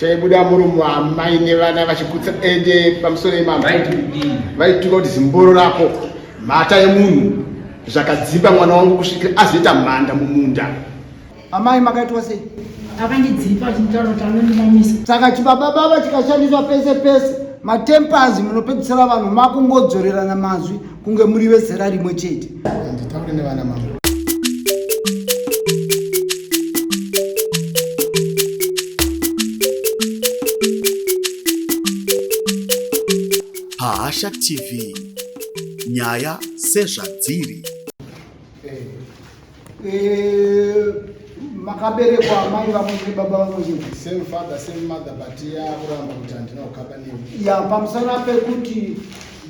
Chaibuda muromo amai nevana vachikutsa ende pamusoro imambo vaituka kuti zimboro rako mhata yemunhu zvakadzimba mwana wangu kusvikira azoita mhanda mumunda. Amai makaitwa sei? Akandidzipa achitaura kuti anondimamisa. Saka chibaba baba chikashandiswa pese pese matempers munopedzisira vanhu makungodzorerana mazwi kunge muri vezera rimwe chete. Nditaure nevana mama. Pahasha TV nyaya sezvadziri. Eh, makaberekwa amai vamwe chete baba vamwe chete. Same father, same mother but yakuramba kuti handina kukaba newe. Ya pamusana pekuti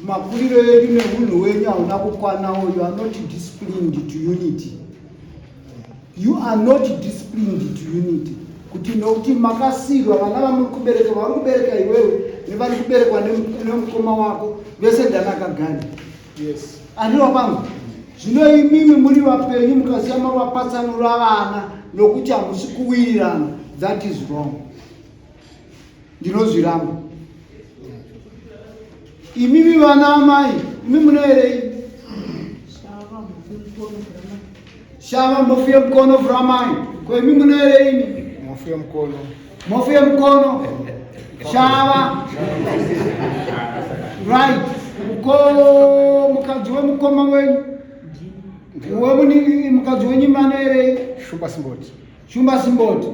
makuriro edu nehunhu hwenyu hauna kukwanawo you are not disciplined to unity. You are not disciplined to unity. Kuti nokuti makasirwa vana vamuri kubereka vari kubereka iwewe nevari kuberekwa nemukoma wako vese ndanakagani. Yes. Andiwa pangu. Zvino imimi muri vapenyu mukasiya mavapatsanura vana nokuti hamusi kuwirirana. That is wrong. Ndinozviramba. Imimi vana amai, imi munoerei? Shava mhofu yemukono vhuramai. Ko imi munoerei imi? Mhofu yemukono. Mhofu yemukono. Shava. Right. Ko mukadzi wemukoma wenyu? Wemuni mukadzi wenyu manoerei? Shumba Simboti. Shumba Simboti.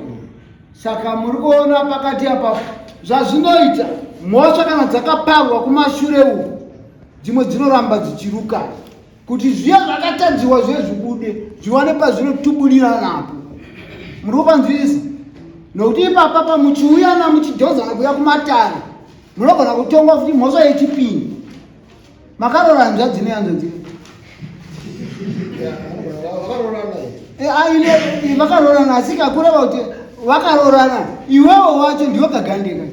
Saka muri kuona pakati apa zvazvinoita mhosva kana dzakaparwa kumashure uku dzimwe dzinoramba dzichiruka. kuti zviya zvakatadziwa zviye zvibude zviwane pazvinotubulira napo muri kupanzwisisa nokuti ipapa pa muchiuyana muchidhozana kuya kumatare munogona kutongwa futi mhosva yechipini makarora hanzvadzi nehanzvadzi eh, vakaroorana asi kakureva kuti vakaroorana iwewo wacho ndiwe kagandeka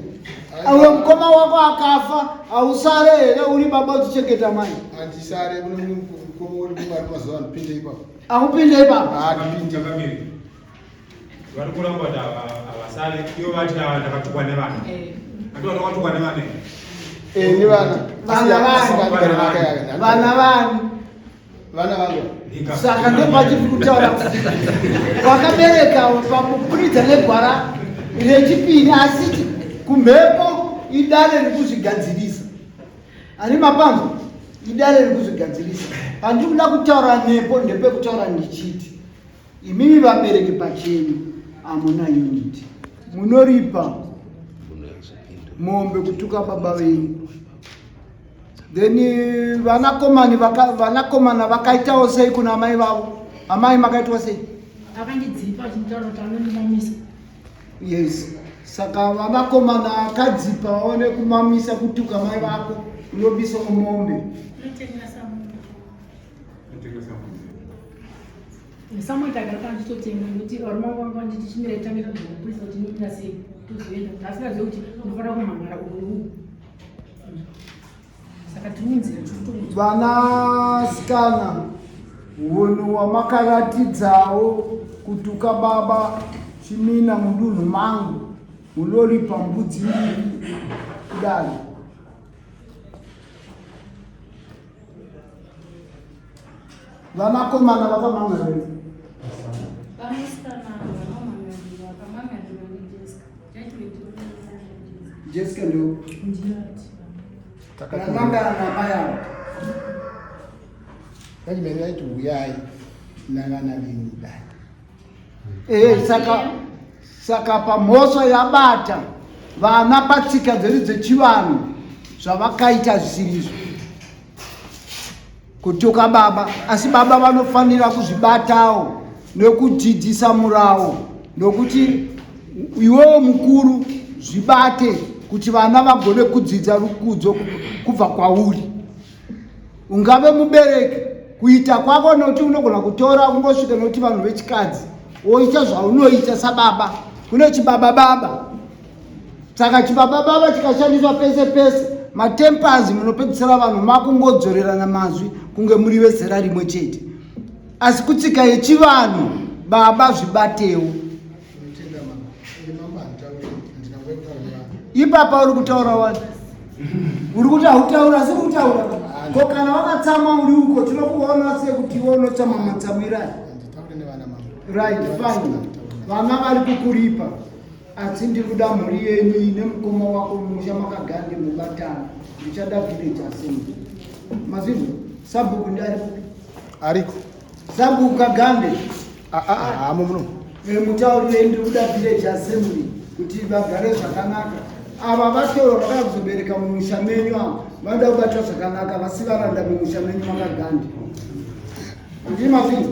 Awe mukoma wako akafa hausare here uri baba uchichengeta mai? Handisare mukoma uri kumari mazuva anopinde ipapo. Akupinde ipapo? Handipinde. Vari kuramba kuti havasare ivo vati ndakatukwa nevana. Eh. Ati vakatukwa nevana. Eh, nevana. Vana vani? Vana vani? Vana vangu. Saka ndopachiri kutaura wakabereka pakuburidza negwara rechipiri asi kumhepo idare rikuzvigadzirisa ani mapanzwa idare rikuzvigadzirisa pandiri kuda kutaura nepo ndepekutaura ndichiti imimi vabereki pachenyu hamuna unity munoripa mombe kutuka baba venyu then eh, vanakomani vanakomana vakaitawo sei kuna amai vavo amai makaitwa sei akandidzipa achitaura kuti anondimamisa yes saka vanakomana akadzipa vaone kumamisa kutuka mai vako unobisawo mombe Samuel tagara pano tichitotenga nekuti varume vangu vanga vanditi chimira tange tobva mapurisa kuti inopinda sei tozoenda kuti asingazive kuti unofanira kumhan'ara uku neuku saka tiri munzira tiri kutomudzwa vanasikana hunhu hwamakaratidzawo kutuka baba chimina mudunhu mangu munoripa mbudzi mbiri kudai Vanakomana vakamama here? Jessica ndio takamangana namai avo. Kachimene vaiti huyai navana venyu dai. Eh, saka saka pamhosva yabata vana patsika dzedu dzechivanhu zvavakaita zvisirizvo kutuka baba asi baba vanofanira kuzvibatawo nekudzidzisa murawo nokuti iwewo mukuru zvibate kuti vana vagone kudzidza rukudzo kubva kwauri ungave mubereki kuita kwako nokuti unogona kutora kungosvika nokuti vanhu vechikadzi woita zvaunoita sababa kune chibaba baba saka chibaba baba chikashandiswa pese pese matempers munopedzisira vanhu makungodzorerana mazwi kunge muri vezera rimwe chete asi kutsika yechivanhu baba zvibatewo. Ipapa uri kutaura wani, uri kuti hautaura, asi uri kutaura. Ko kana wakatsamwa uri uko, tinokuona sekuti iwe unotsamwa matsamwirai. Handitaure nevana, mama. Right, fine, vana vari kukuripa, asi ndiri kuda mhuri yenyu nemukoma wako mumusha makagande mubatana. Ndichada village assembly, mazvinzwa? Sabhuku ndiari kupi? Ariko. Sabhuku Kagande. Hamo muno. Mutaurire, ndiri kuda village assembly kuti vagare zvakanaka. Ava vatorwa vakauya kuzobereka mumusha menyu, ava vanoda kubatwa zvakanaka, vasi varanda mumusha menyu makagande. Ndii, mazvinzwa?